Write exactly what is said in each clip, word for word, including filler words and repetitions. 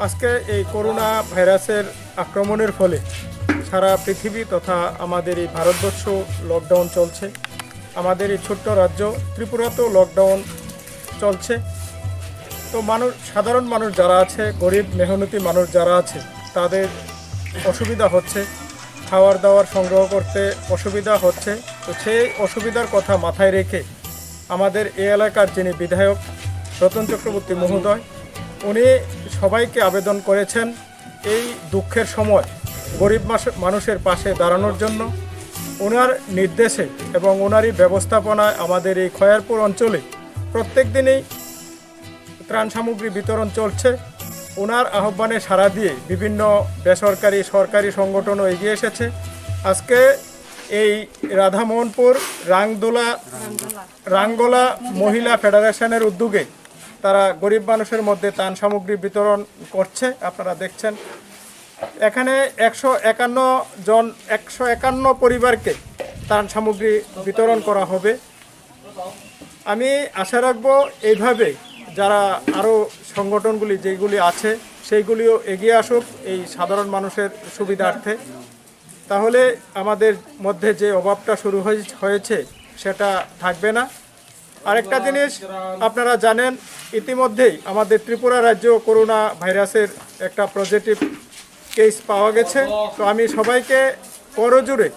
আজকে এই করোনা ভাইরাসের আক্রমণের ফলে সারা পৃথিবী তথা আমাদের এই ভারতবর্ষ লকডাউন চলছে। আমাদের এই ছোট্ট রাজ্য ত্রিপুরাতেও লকডাউন চলছে। তো মানুষ, সাধারণ মানুষ যারা আছে, গরিব মেহনতি মানুষ যারা আছে, তাদের অসুবিধা হচ্ছে, খাওয়ার দাওয়ার সংগ্রহ করতে অসুবিধা হচ্ছে। তো সেই অসুবিধার কথা মাথায় রেখে আমাদের এই এলাকার যিনি বিধায়ক রতন চক্রবর্তী মহোদয়, উনি সবাইকে আবেদন করেছেন এই দুঃখের সময় গরিব মাস-, মানুষের পাশে দাঁড়ানোর জন্য। ওনার নির্দেশে এবং ওনারই ব্যবস্থাপনায় আমাদের এই খয়ারপুর অঞ্চলে প্রত্যেক দিনই ত্রাণ সামগ্রী বিতরণ চলছে। ওনার আহ্বানে সাড়া দিয়ে বিভিন্ন বেসরকারি, সরকারি সংগঠনও এগিয়ে এসেছে। আজকে এই রাধামোহনপুর রাংদোলা, রাঙ্গোলা মহিলা ফেডারেশনের উদ্যোগে তারা গরিব মানুষের মধ্যে ত্রাণ সামগ্রী বিতরণ করছে, আপনারা দেখছেন। এখানে একশো একান্ন জন, একশো একান্ন পরিবারকে ত্রাণ সামগ্রী বিতরণ করা হবে। আমি আশা রাখবো এইভাবে যারা আরও সংগঠনগুলি যেগুলি আছে সেইগুলিও এগিয়ে আসুক এই সাধারণ মানুষের সুবিধার্থে। তাহলে আমাদের মধ্যে যে অভাবটা শুরু হয়ে-, হয়েছে সেটা থাকবে না। আরেকটা জিনিস আপনারা জানেন, ইতিমধ্যেই আমাদের ত্রিপুরা রাজ্য করোনা ভাইরাসের একটা পজিটিভ কেস পাওয়া গেছে। তো আমি সবাইকে করজোড়ে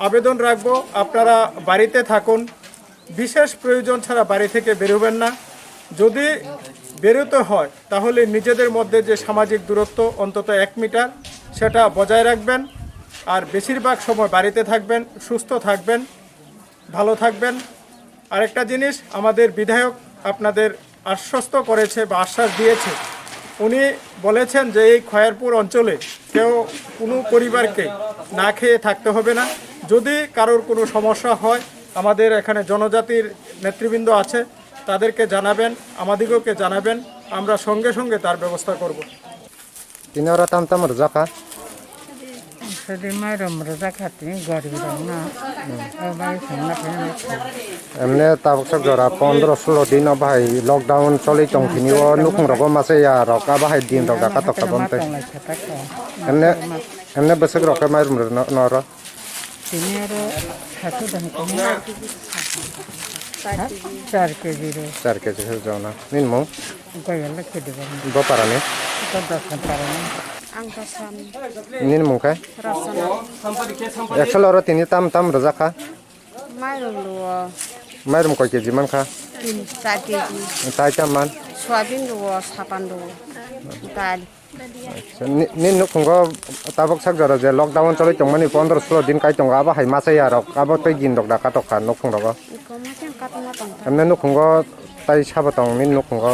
আবেদন রাখবো, আপনারা বাড়িতে থাকুন, বিশেষ প্রয়োজন ছাড়া বাড়ি থেকে বেরোবেন না। যদি বেরোতে হয়, তাহলে নিজেদের মধ্যে যে সামাজিক দূরত্ব অন্তত এক মিটার, সেটা বজায় রাখবেন। আর বেশিরভাগ সময় বাড়িতে থাকবেন, সুস্থ থাকবেন, ভালো থাকবেন। আরেকটা জিনিস, আমাদের বিধায়ক আপনাদের আশ্বস্ত করেছে বা আশ্বাস দিয়েছে। উনি বলেছেন যে এই খয়েরপুর অঞ্চলে কেউ, কোনো পরিবারকে না খেয়ে থাকতে হবে না। যদি কারোর কোনো সমস্যা হয়, আমাদের এখানে জনজাতির নেতৃবৃন্দ আছে, তাদেরকে জানাবেন, আমাদিগকে জানাবেন, আমরা সঙ্গে সঙ্গে তার ব্যবস্থা করব। Tini oro tam tam rwjak kha? Sadi mairum rwjak kha tini gari rok no. O bai songna phai. Emne tabuk sak jora pondro sulo din o bahai lockdown choli tong tini o nukhung rogo masa ya rok a bahai din rok da katok ka bom tei. Emne, emne bwswk rok khe mairum rwno oro. Tini oro satu dan koma. Char kg ro. Char kg khe jona. Nini mung? Goyal le khe dibo. Bo parani? Ko Dasan parani. Ang Dasan. Nini mung khe? Rasana. Actually oro tini tam tam rwjak kha? Mairum luo. Mairum koi kg man kha? Tin, char kg. Tai tam man? Soyabin luo, sapan luo. Dal. Acha, ni, ni nukhungo tabuk sak jora je lockdown choli tongmani pondro sulo din kai tongo, abo hai masa ya rok, abo tei din rok da katok kha nukhung rogo. Iko masa yang katong katong kha. Emne nukhungo tai sabo tong ni nukhungo?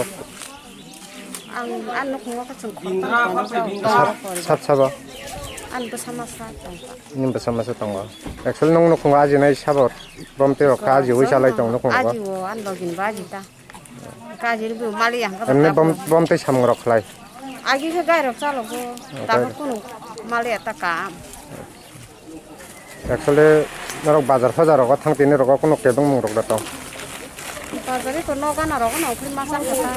Ang, ang nukhungo ka chwng khoroktham tongo, sat, sat sabo? Ang bwsa masa tong kha. Ni bwsa masa tongo. Actually nung nukhungo aji nai sabo bom tei rok kha aji wi salai tong nukhungo. Aji o, ang login ba aji ta. Kajil bu mali yang kata. Emne bom, bom tei samung rok khlai. Agi khe gai rok chalo go. Tabuk kunu mali ata kam. Actually norok bazar fajar rogo thang tini rogo kunu kebeng mung rok da tong. Bazar ko noga na rogo na ofri masang kata.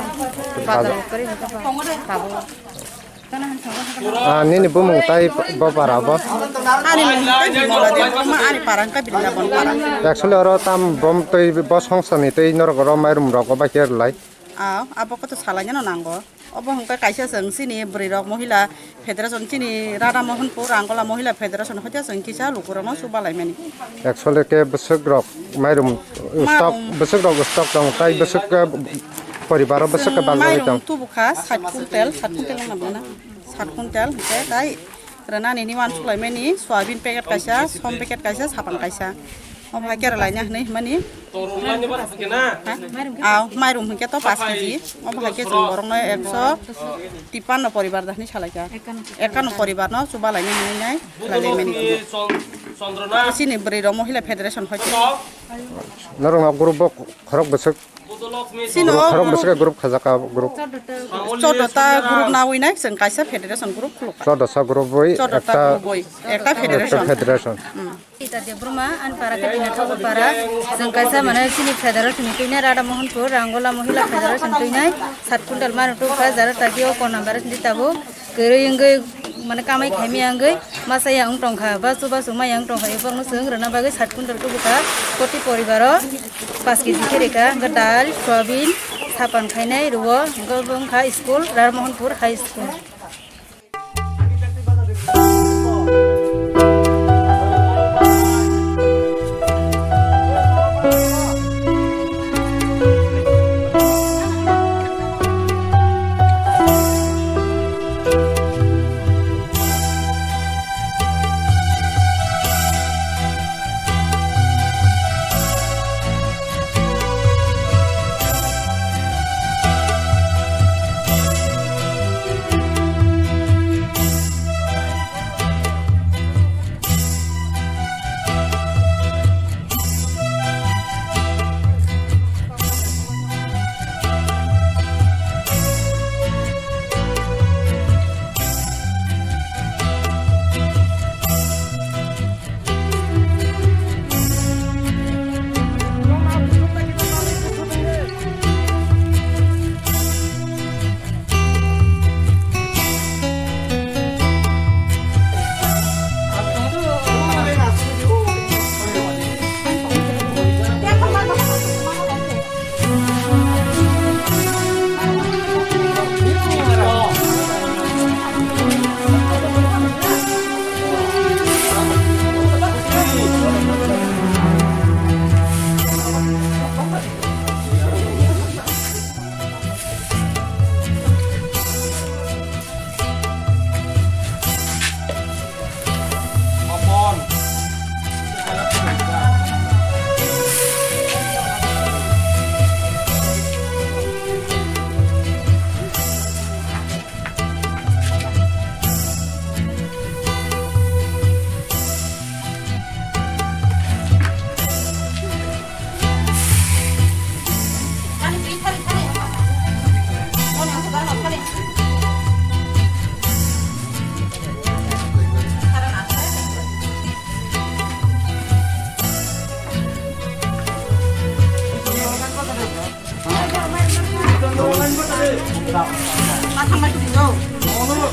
Bazar kori kata. Tabuk. Ah, nini bumung tai bo para bo? Ani mung tai Bimola Debbarma, ani para wngkha Brindaban para. Actually oro tam bom twi bo songsa ni twi norok oro mairum rok obo khe rwlai. Ah, abo khe to salainano nango. Obo hwnkhe kaisa chwng chini bwrwi rok mohila federation chini Radha Mohanpur Angola mohila federation hoite chwng kisa lukurokno chubalai mani. Actually khe bwswk rok mairum stock, mairum. Bwswk rok stock tong tai bwswk khe poribar o bwswk khe bagwi tong. Mairum tubu kha sat kuntel, sat kuntel wngna bana. Sat kuntel hwnkhe tai rwnani ni uansuk lai mani soyabin packet kaisa, som packet kaisa, sapan kaisa. Omo hai khe rwlaina hwnwi hwnmani. Ha? Aw, mairum hwnkhe to paanch kg. Omo hai khe chwng borokno ekso tippanno poribar da hwnwi salaikha. Ekkanno poribarno chubalai nai hwnwi nai khlai lai mani. Chini bwrwi rok mohila federation hoi. Norok no group bo khorok bwswk. Chini group o khorok bwswk group khajak ka group. Choddo ta group nawi nai chwng kaisa federation group khulukha. Choddo sa group bai ekta group bai ekta federation. Ekta federation. Hmm. Rita Debbarma, ani para khe Dina Thakur para. Chwng kaisa mane chini federal chini tuinai Radha Mohanpur, Rangola Mohila Federation tuinai, sat kuntal manu tukha, jara tagi o kon number di tabo. Kwrwi wngwi mane kamai khaimya wngwi masa ya wng tongkha, basu basu maya wng tongkha, ebokno chwng rwna bagwi sat kuntal tubukha, koti poribaro pas kg khe rikha, wngkha dal, soyabin, sapan khainai rwo, wngkha school, Radha Mohanpur High School.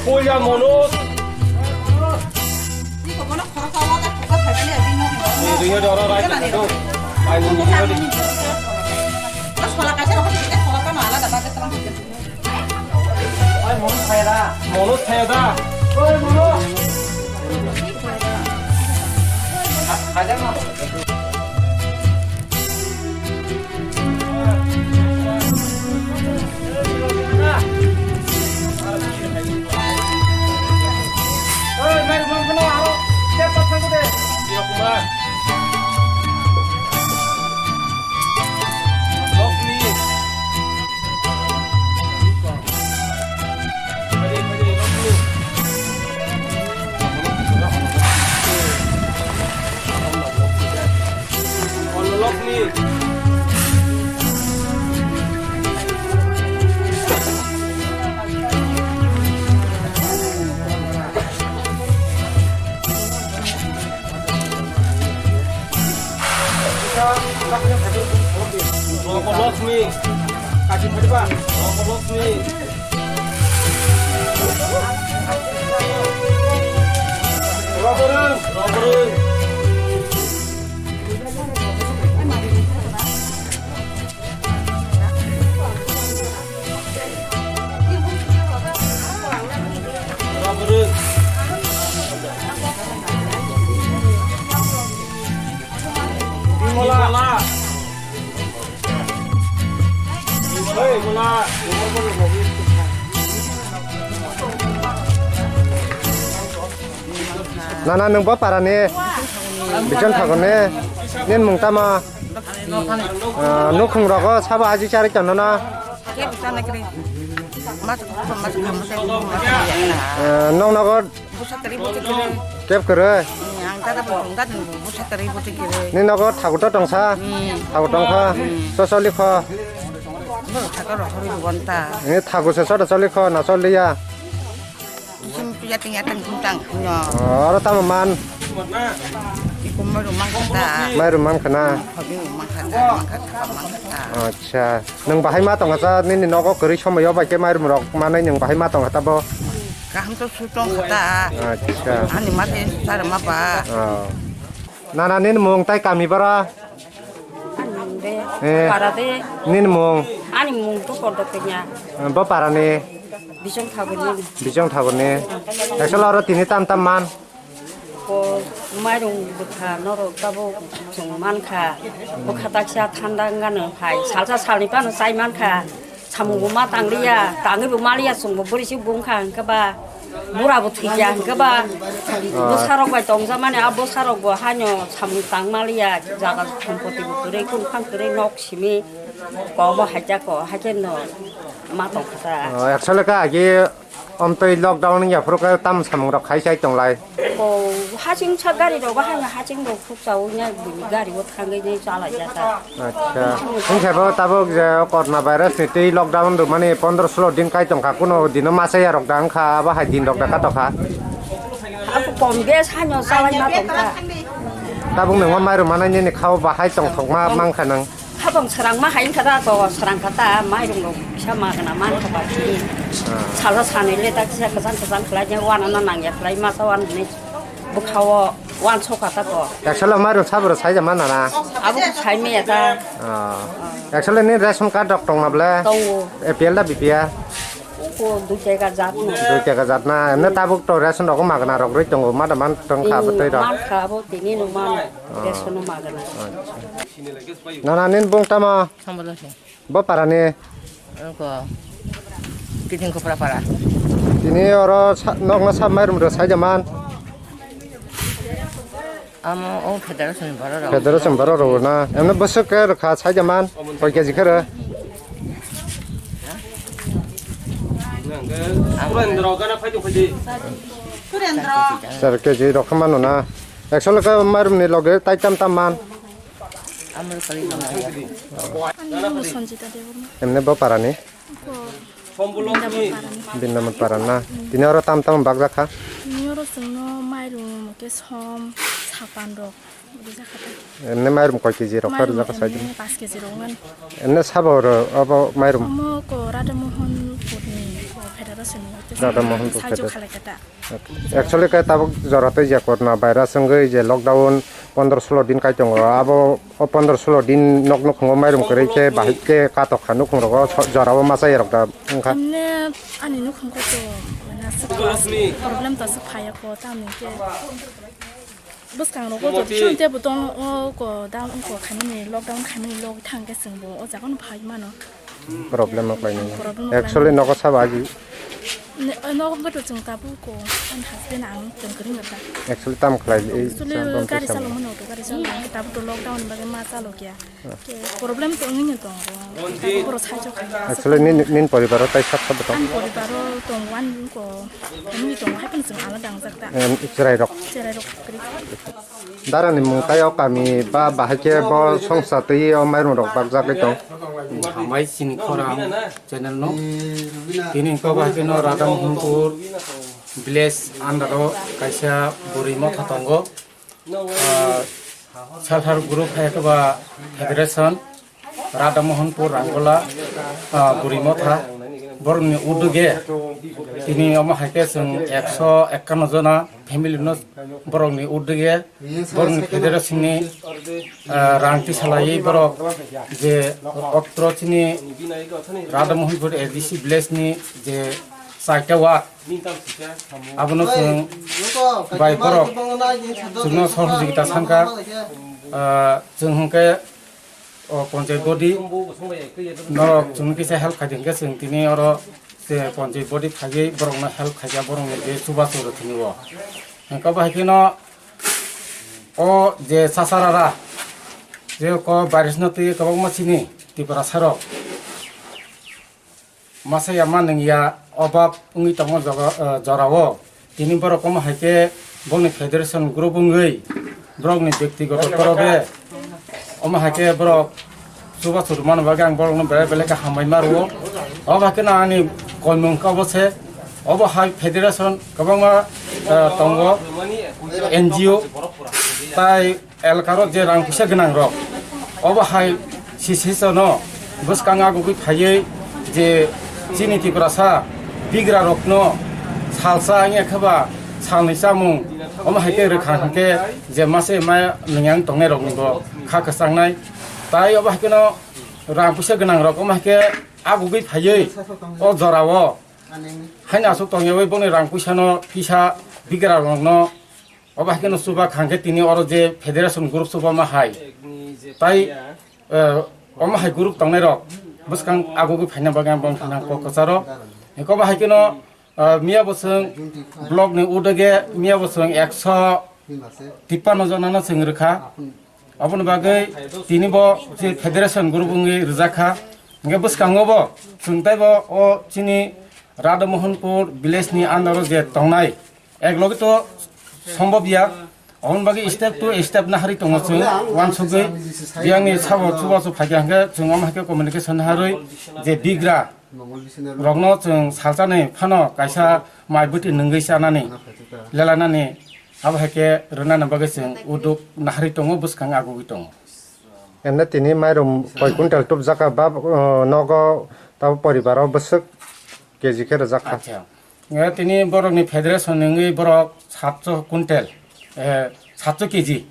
Puya mono. Ni dunya dora rai ka do. Ai, ni dunya di. Mono thaya da. Oi, mono. Hajar na. Rama Lakshmi. Rama Lakshmi. Rama Lakshmi. Nana, nwng bo para ni? Bichon Thakur ni? Nini mung tamo? Ah, nukhung rogo sabo aji chari tongno na? Kebo chana kiri. Mas, mas, mas, mas, mas, Ah, nong nogo? Busa tari buti kiri. Kep kere? Ang tata bo tong tata busa tari buti kiri. Ni nogo thakuto tongsa? Hmm. Thakuto tongkha? Hmm. So soli kho? Bo thakuto rok hori bonta. Ni thaku se so soli kho na soliya? Sim piya ting atang ting tang no. Oh, oro tamo man? Ikum mairum man kata. Mairum man khana. Hobi man kata, man kata, man kata. Acha, nwng bahai ma tongkha cha, nini nogo kwrwi somoi o bai khe mairum rok manwi nwng bahai ma tongkha ta bo? Kaham to su tongkha ta. Acha. Ani mate sar ma ba. Oh. Nana nini mung tai kami bara? Ani mung de. Eh. Para de. Nini mung? Ani mung to Kordopenya. Bo para ni? Bisong Thakur ni. Bisong Thakur ni. Actually oro tini tam tam man? Ko mairung bwkha norok tabuk chwng mankha. Bwkha taksa thanda wngano phai. Salsa salni phano chai mankha. Samung bo ma tangliya, tangwi bo maliya, chwng bo bwrwi se bungkha hwnkhe ba, bura bo thwikya hwnkhe ba, bwsarok bai tongjakmani, a bwsarok bo haino samung tang maliya, jaga sompoti bo kwrwi, kung phang kwrwi, nok simi, kok bo haikya kok, haikhe no ma tongkha ta. Oh, actually kha agi omtwi lockdown wngya phuru khe tam samung rok khai chai tonglai. Ko haching sa gari rok bahai haching rok khuk chawi nai bini gari o thangwi nai chalai ya ta. Acha. Wngkhe bo tabuk je corona virus ni tei lockdown rwmani pondro solo din kai tongkha, kuno dino masa ya rok da wngkha, abo hai din rok da ka tokha. Abo kom ge sanyo chalai ma tongkha. Tabuk nungma mairum manai nini khao bahai tongthok ma mangkha nang. Habang srang ma hai wngkha da to srang kha ta mairum rok kisa ma gana man kha ba. Ah. Sala sanwi le ta kisa kwchang kwchang khlai nya wana na nang ya khlai masa wan ni. Bwkha o uansukha ta bo. Actually mairum sabo rw saijak mano na? Abo khe sai maya ta. Ah. Actually ni ration card rok tong na ble? Tongo. A P L da B P L? Ko dui taka jat no. Dui taka jat na. Emne tabuk to ration rok magna rok rwi tongo. Ma da man tong kha bo tei rok. Man kha bo tini no man. Ah. Ration no magna. Acha. Nana nin bung tamo? Sambalasi. Bo para ni? Ko kiting kopra para. Tini oro sa-, nokno sab mairum rw sai jaman. Amo o federation baro rw. Federation baro rw na. Emne bwswk khe rwkha sai jaman. Koi K G khe rw? Surendra. Sar K G rok mano na. Actually khe mairum ni loge tai tam tam man. Ani mung Sanjita Debbarma. Emne bo para ni? Ko Bindamot para ni. Bindamot para na. Tini oro tam tam bak jakha? Tini oro chwngno mairum ke som sapan rok rijak kha ta. Emne mairum koi K G rok kha rijak kha sai? Emne paanch K G rok man. Emne sabo ro abo mairum? Omo ko Radha Mohan Putni, o, federation ni, Radha Mohan Pur saijo federation. Khalai kata. Actually, khe tabuk jora tei je corona virus wngwi je lockdown pondro solo din kai tongo, abo o pondro solo din nok nukhungo mairum kwrwi khe bahai khe katok kha nukhung rogo so-, jora o ma chaya rok da wngkha. Emne ani nukhung ko to, mane, aswk problem to aswk phaiya ko, tamni khe bwskang rogo to chwng tebo tong o ko, da wngko khaimani, lockdown khaimani log thang khe chwng bo o jaga no phai mano. Problem no khlainai. Problem no actually khlainai. Nogo sabo agi. Ne, eh, nogo hwnkhe to chwng tabuk ko, ani husband ang chwng kwrwng rwkha. Actually tam khlai, eh, actually chwng gari chwng chalo mano to, gari chalo mano, tabuk to lockdown ni bagwi ma chalo kya. Ke problem to wngwi no tongo. Tabuk borok saijo khainai. Actually nin, nin poribaro tai sab sab tong. Ani poribaro tongo, ani ko family tongo, hai phano chwng alada wngjak ta. Em, chwrairok. Chwrairok kwrwi. Darani mung tai o kami ba bahai khe bo songsa twi o mairum rok bakjagwi tong. Hambai chini khorang channel no. Tini ko bahai khe no Radha Mohanpur village under o kaisa bwrwi motha tongo. Ah, self help group hai khe ba federation. Radha Mohanpur Ranggola, ah, Buri Motha, borokni uduge tini omo hai khe chwng ekso ekkanno jona family no borokni uduge borokni federation ni, ah, rang tisalaiwi borok je otro chini Radha Mohanpur A D C village ni je chaita ward abono chwng bai borok chwngno sohojogita sankha, ah, chwng hwnkhe o panchayat body norok chwng kisa help khaidi hwnkhe chwng tini oro je panchayat body phaiwi borokno help khaikha borokni je chubachu rwthwini o. Hwnkhe abo hai kheno o je chasarara je ko virus no twi kwbangma chini Tiprasa rok masa ya ma nung ya obab wngwi tongma joga, eh, jorao. Tini borok omo hai khe bongni federation group wngwi borokni bektigoto torobe omo hai khe borok chubachu rwmani bagwi ang borokno belai belai khe hambai ma rwo. Obo hai kheno ani koimung khe obo se, obo hai federation kwbangma, eh, tongo, N G O tai elkaro je rang puisa gwnang rok, obo hai sisisano bwskang agugwi phaiwi je chini Tiprasa bigra rokno salsa wngya khe ba salni chamung omo hai khe rwkha hwnkhe je mase ma nwngyang tongnai rokni bo kha kwchangnai. Tai obo hai kheno rang puisa gwnang rok omo hai khe agugwi phaiwi o jorao haino aswk tongyawi boni rang puisano kisa bigra rokno Obo hai kheno chuba khang khe tini oro je federation group chuba ma hai. Tai, eh, omo hai group tongnai rok bwskang agugwi phaina bagwi ang bongni kok kwcharo. Eko bo hai kheno, eh, miya bo chwng block ni udoge miya bo chwng ekso tippanno jona no chwng rwkha. Oboni bagwi tini bo je federation group wngwi rwjak kha. Hwnkhe bwskango bo chwng taibo o chini Radha Mohanpur village ni under o je tongnai, Ek loge to sombhob ya. Oboni bagwi step to step naharwi tongo chwng, uansukgwi biyangni sabo chubachu phaikha hwnkhe chwng omo hai khe communication naharwi je bigra rokno chwng salsani phano kaisa mai bwtwi nwngwi chanani, lelanani, abo hai khe rwnani bagwi chwng uduk naharwi tongo, bwskang agugwi tongo. Emne tini mairum koi quintal tubjak kha ba, uh, nogo tabo poribaro bwswk K G khe rwjak kha. Acha. Nga tini borokni federation ni wngwi borok satso quintal, eh, satso K G.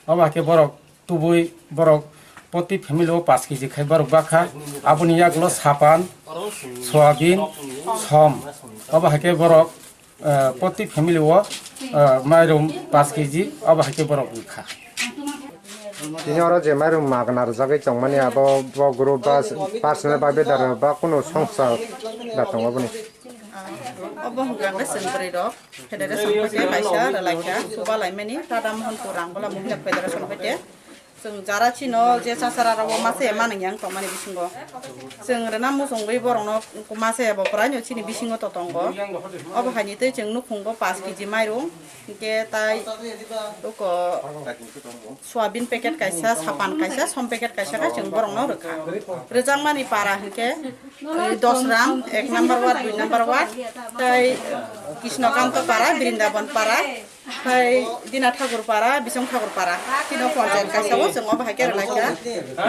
Obo hai khe borok tubui borok poti family o paanch K G khai borok bakha. Aboni yagulo sapan, soyabin, som. Obo hai khe borok, eh, poti family o, eh, mairum paanch K G obo hai khe borok wngkha. Tini oro je mairum magna rwjagwi tongmani abo bo group ba personal ba bedar ba kunu songsa da tongo boni. Obo hwnkha hwnkhe chwng bwrwi rok federation phaikhe kaisa rwlaikha, chuba laimani Radha Mohanpur Ranggola Mohila Federation phaikhe chwng jara chino je chasara rok masa ya manung yang tongmani bisingo chwng rwna muchungwi borokno masa ya bo kwraino chini bisingo to tongo. Obo haini twi chwng nukhungo paanch K G mairum hwnkhe tai uko soyabin packet kaisa, sapan kaisa, som packet kaisa khe chwng borokno rwkha. Rwjakmani para hwnkhe, eh, Dosram, ek number ward, dui number ward, tei Krishnakanto para, Brindaban para, Hai Dina Thakur Para, Bisong Thakur Para. Tino ponchayat kaisa o, chwng obo hai khe rwlai kha.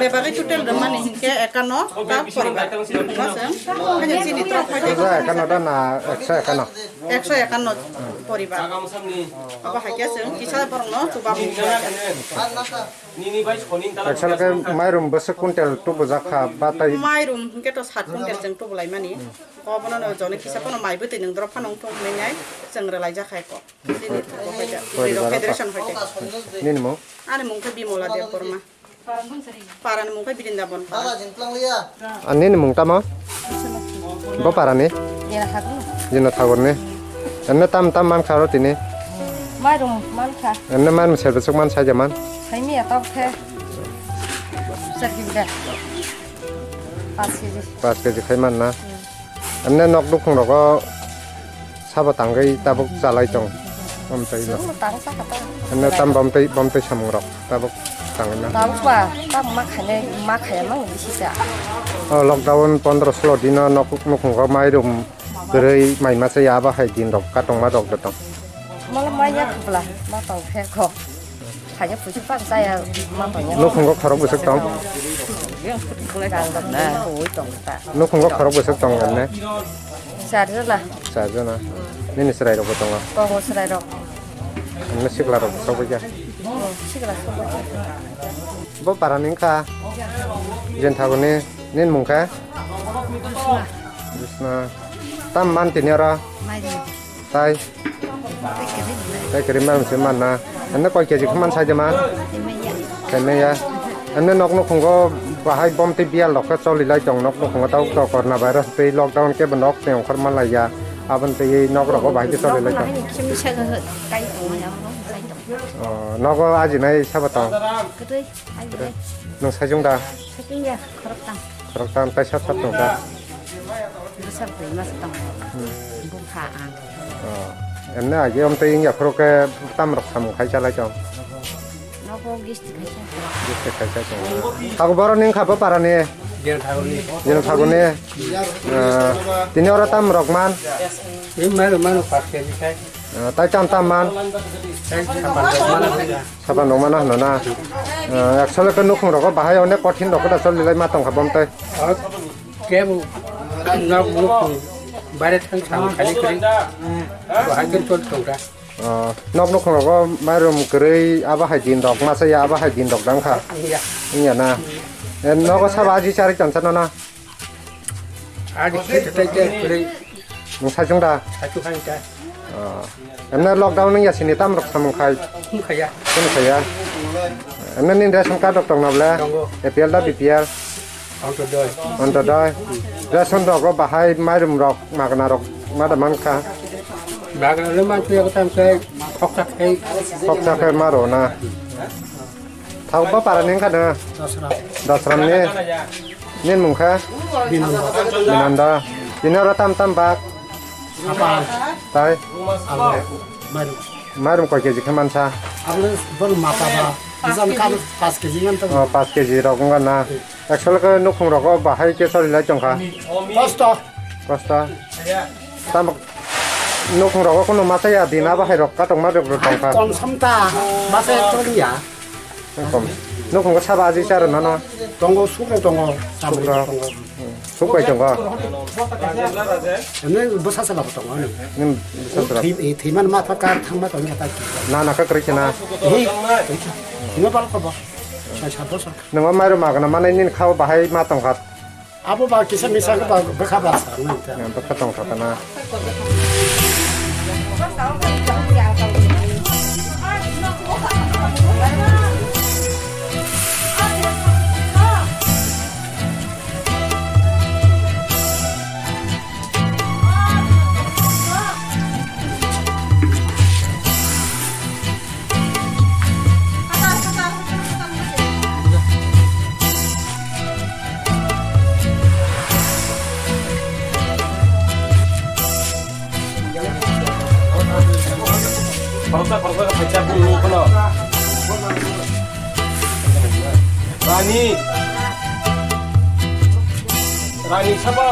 Bebagwi total rwmani hinkhe ekanno ta poribar. Chwng haino chini tok hai Ekso ekanno da na ekso ekanno? Ekso ekanno poribar. Obo hai khe chwng kisa borokno chubamu. Actually khe mairum bwswk quintal tubujak kha ba tai? Mairum hinkhe to sat quintal chwng tubulaimani. Obono no jone kisa phano mai bwtwi nwng dorop phano wngthung hinwi nai chwng rwlaijak hai kok. Chini thugo hai da. Poribar Rok o federation hai da. Nini mung? Ani mung khe Bimola Debbarma. Parani mung khe Brindaban Para. Ani nini mung tamo? Bo parani? Jena Thakur. Jena Thakurni. Enne tam tam man kha ro tini? Mairum man kha. Enne mairum serbe suk man saja man? Saimi ya tok khe. Sergin da. Paanch kg. Paanch kg khai man na? Hmm. Enne nok nukhung rogo sabo tangwi tabuk chalai tong. Amtwi no. Chwngno tang sa kha ta. Enne tam bomtwi, bomtwi samung rok tabuk tangwi na? Tabuk ba, tabuk ma khainai, ma khaiya mang bisi sa. O lockdown pondro solo dino nok nukhung rok mairum kwrwi mai masa ya aba hai din rok katongma rok da tong. Mala maya khubla, ma tong khe kho. Khaja pusi pa saya ma tong ya. Nukhungo khorok bwswk tong? Kang dok na, oi tong ta. Nukhungo khorok bwswk tong ne? Char jona. Char jona. Nini chwrai rok bo tongo? Tongo chwrai rok. Nini sikla rok sok bai kha? Hmm, sikla sok bai kha. Bo para ni wngkha? Jen Thakurni, nini mung kha? Bisna. Tam man tini oro? Mairum. Tai? Tai kwrwi man se man na. Enne koi kg khe man sai de man? Khaimaya. Enne nok nukhungo bahai bomtwi biyal rok khe choli lai tong, nok nukhungo tau to corona virus tei lockdown kebo nok tei ongkhor man lai ya. Aboni tei nok rogo bahai khe choli lai tong. Hai ni khimsa kai tong ya, no, sai tong. Oh, nogo ajinai sabo tong? Kwtwi, ajinai. Nwng sajung da? Sajung ya, khorok tang. Khorok tang tai sat sat tong da? Bwsa bwrwi masa tong. Hmm. Bupha ang. Oh. Emne age om tei wngya phuru khe tam rok samung khai chalai tong? Nogo gisti khai cha. Gisti khai cha tong. Thakur borok ni wngkha bo para ni? Jeno Thakur ni. Jeno Thakur ni. Ah, tini oro tam rok man? Ini mano mano pas kg khai. Ah, tai tam tam man? Tai sapan rok mano khai. Sapan rok mano hwno na? Ah, actually khe nukhung rogo bahai onek kothin rok da choli lai ma tongkha bom tai. Kebo nok nukhung bare thang thang khali khali. Bahai khe choli tongkha. Ah, nok nukhung rogo mairum kwrwi abo hai din rok masa ya abo hai din rok dang kha. Iya. Iya na. Eh, nogo sabo aji chari tongsa no na? Aji khe tai khe kwrwi. Nwng sajung da? Sajung khai ta. Ah. Emne lockdown wngya sini tam rok samung khai? Wngkha ya. Wngkha ya. Emne nini ration card rok tong na ble? Tongo. A P L da B P L? Ontodoi. Ontodoi. Ration rok o bahai mairum rok magna rok ma da man kha? Magna le man tuya ko tam sai khoksa khai. Khoksa khai ma ro na. Thang bo para ni wngkha na? Dasram. Dasram ni? Nini mung kha? Binanda. Binanda. Tini oro tam tam bak? Sapan. Tai? Alo. Mairum. Mairum koi kg khe mansa? Alo bol mata ba. Bijan kam pas kg ngan to. Oh, pas kg rok wngkha na? Actually khe nukhung rogo bahai khe choli lai tongkha? Kosto. Kosto. Tamo nukhung rogo kunu masa ya din abo hai rok katongma rok tongkha? Kom samta. Masa ya tong ya. Kom. Nukhungo sabo aji charo nono? Tongo, sukno tongo, sabri tongo. Suk bai tongo? Ini bwsa sala tongo ani. Ini bwsa sala. Thwi-, thwiman ma thaka thangma tongo ta. Na, na, ka kwrwi khe na? Hi. Thwima bal ko ba. Sai sa bwsa. Nungma mairum magna manai nini khao bahai ma tongkha? Abo ba kisa misa ba bwkha ba sa nang ta. Bwkha tong kha ta na. Khoroksa khoroksa khe phaisa bulu phano. Rani. Rani sabo.